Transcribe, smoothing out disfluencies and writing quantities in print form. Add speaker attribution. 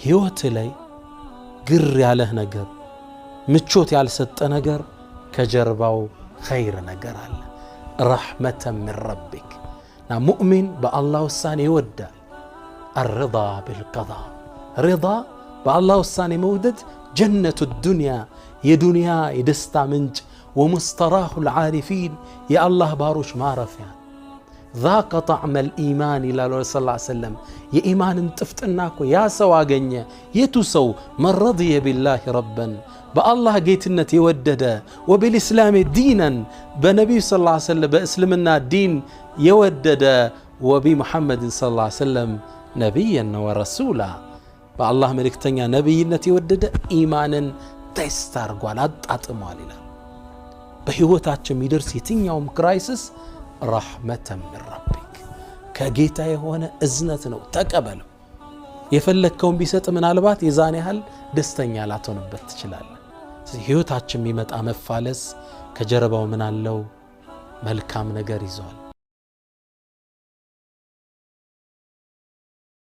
Speaker 1: ሕይወት ላይ ግር ያለህ ነገር፣ ምቾት ያልሰጠ ነገር ከጀርባው ኸይር ነገር አለ። رحمة من ربك እና ሙእሚን በአላህ ውሳኔ ይወዳል። الرضا بالقضاء፣ ሪዳ በአላህ ውሳኔ መውደድ جنة الدنيا፣ የዱንያ የደስታ ምንጭ፣ ومستراح العارفين፣ የአላህ ባሮች ማረፊያ። ذاق طعم الإيمان ይላሉ ስ ሰለም። የኢማንን ጥፍጥና እኮ ያ ሰው አገኘ። የቱ ሰው? من رضي بالله ربا፣ በአላህ ጌትነት የወደደ፣ وبالإسلام دينا፣ በነቢዩ ስ ሰለም በእስልምና ዲን የወደደ፣ وبمحمد ስ ሰለም نبيا ورسولا፣ በአላህ መልእክተኛ ነቢይነት የወደደ ኢማንን taste አርጓል፣ አጣጥሟል ይላል። በሕይወታችን የሚደርስ የትኛውም crisis رحمة من ربك፣ ከጌታ የሆነ እዝነት ነው፣ ተቀበለው። የፈለግከውን ቢሰጥ ምናልባት የዛን ያህል ደስተኛ ላትሆንበት ትችላለህ። ሕይወታችን የሚመጣ መፋለስ ከጀርባው ምን አለው? መልካም ነገር ይዟል።